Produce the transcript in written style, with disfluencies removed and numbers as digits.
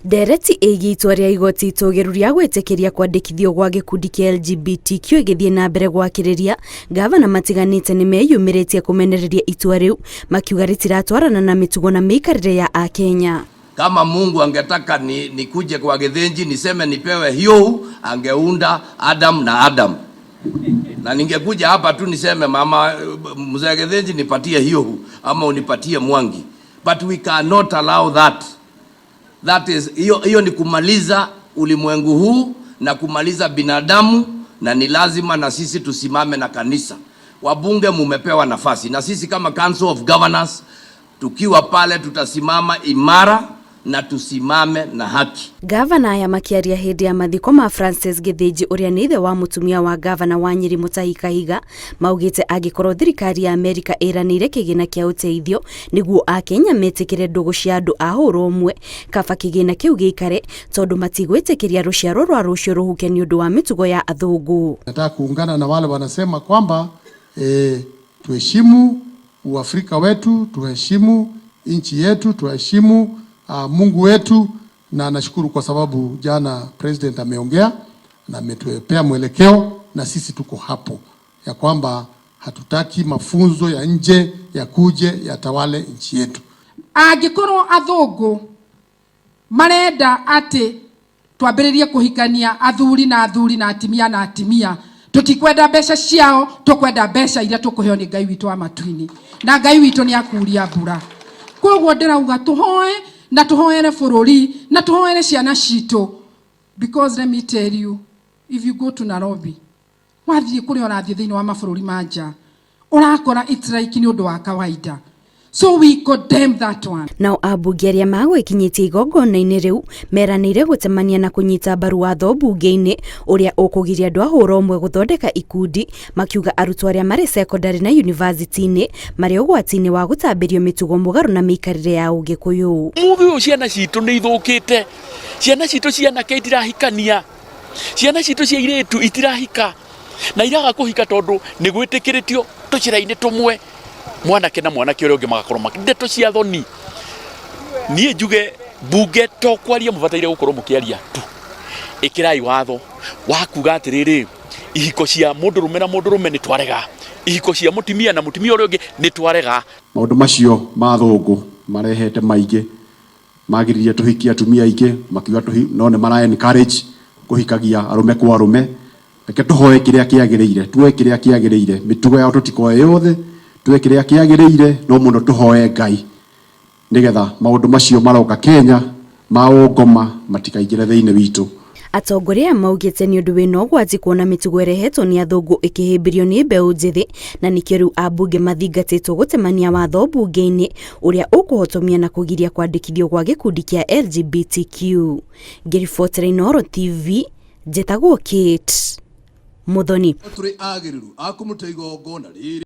Ndereti ĩgiĩ itua rĩa igoti itũgĩru rĩa gwĩtĩkĩria kwandĩkithio gwa gĩkundi kĩa LGBTQ ĩgĩthiĩ na mbere gwakĩrĩria, ngavana matiganĩte nĩ meyumĩrĩtie kũmenereria itua rĩu, makiuga rĩtiratwarana na mĩtugo na mĩikarĩre ya Akenya. Kama Mungu angetaka nikuje kwa Githinji niseme nipewe hiyo, angeunda Adam na Adam. Na ningekuja hapa tu niseme, "Mama mzee Githinji, nipatie hiyo ama unipatie Mwangi." But we cannot allow that. That is, hiyo hiyo ni kumaliza ulimwengu huu na kumaliza binadamu, na ni lazima na sisi tusimame na kanisa. Wabunge mumepewa nafasi, na sisi kama Council of Governors tukiwa pale tutasimama imara na tusimame na haki. Gavana aya makĩaria hĩndĩ ya mathiko ma Francis Gĩthĩnji, ũrĩa nĩ ithe wa mũtumia wa gavana wa Nyĩrĩ Mutahi Kahiga, maugĩte angĩkorwo thirikari ya Amerika ĩranĩire kĩgĩna kĩa ũteithio nĩguo Akenya metĩkĩre ndũgũ cia andũ a hũra ũmwe, kaba kĩgĩna kĩu gĩikare, tondũ matigwĩtĩkĩria rũciaro rwa rũciũ rũhuke nĩ ũndũ wa mĩtugo ya athũngũ. Nataka kuungana na wale wanasema kwamba tuheshimu Uafrika wetu, tuheshimu nchi yetu, tuheshimu Mungu wetu, na nashukuru kwa sababu jana president ameongea na ametupea mwelekeo, na sisi tuko hapo ya kwamba hatutaki mafunzo ya nje yakuje yatawale nchi yetu. Angĩkorwo athũngũ marenda atĩ twambĩrĩrie kũhikania athuri na athuri na atimia na atimia, tũtikwenda mbeca ciao, tũkwenda mbeca iria tũkũheo nĩ Ngai witũ wa matu-inĩ, na Ngai witũ nĩ akuria mbura. Koguo ndĩrauga tũhoe na tũhoere bũrũri na tũhoere ciana citũ, because let me tell you, if you go to Nairobi, wathiĩ kũrĩa ũrathiĩ thĩinĩ wa mabũrũri ma nja, ũrakora it's like nĩ ũndũ wa kawaida. So we condemn that one. Nao ambunge arĩa magwĩkinyĩtie igongona-inĩ rĩu meranĩire gũcemania na kũnyita mbaru watho mbunge-inĩ ũrĩa ũkũgiria andũ a hũra ũmwe gũthondeka ikundi, makiuga arutwo arĩa marĩ cekondarĩ na yunivasĩtĩ-inĩ marĩ ũgwati-inĩ wa gũtambĩrio mĩtugo mũgarũ na mĩikarĩre ya Ũgĩkũyũ. Mũthĩ ũyũ ciana citũ nĩ ithũkĩte, ciana citũ cia anake itirahikania, ciana citũ cia irĩtu itirahika na iraga kũhika tondũ nĩ gwĩtĩkĩrĩtio tũcĩra-inĩ tũmwe mwanake na mwanake ũrĩa ũngĩ magakorwo ndeto cia thoni. Niĩ njuge mbunge to kwaria mũbataire gũkorwo mũkĩaria tu, ĩkĩrai watho wa kuga atĩrĩrĩ, ihiko cia mũndũrũme na mũndũrũme nĩ twarega, ihiko cia mũtumia na mũtumia ũrĩa ũngĩ nĩ twarega. Maũndũ macio ma thũngũ marehete maingĩ magiririe tũhikie atumia aingĩ, makiuga no nĩ mara encourage kũhikagia arũme kwa arũme. Reke tũhoe kĩrĩa kĩagĩrĩire, tuoe kĩrĩa kĩagĩrĩire, mĩtugo yao tũtikoe yothe, tuoe kĩrĩa kĩagĩrĩire, no mũno tũhoe Ngai nĩgetha maũndũ macio maroka Kenya ma ũngoma matikaingĩre thĩinĩ witũ. Atongoria aya maugĩte nĩ ũndũ wĩna ũgwati kuona mĩtugo ĩrehetwo nĩ athũngũ ĩkĩhĩmbĩrio nĩ mbeũ njĩthĩ, na nĩkĩo rĩu ambunge mathingatĩtwo gũtemania watho mbunge-inĩ ũrĩa ũkũhotomia na kũgiria kwandĩkithio gwa gĩkundi kĩa LGBTQ. Ngĩribotera Inooro TV, njĩtagwo Kate Muthoni. Tũrĩ agĩrĩru a kũmũta igongona rĩrĩ.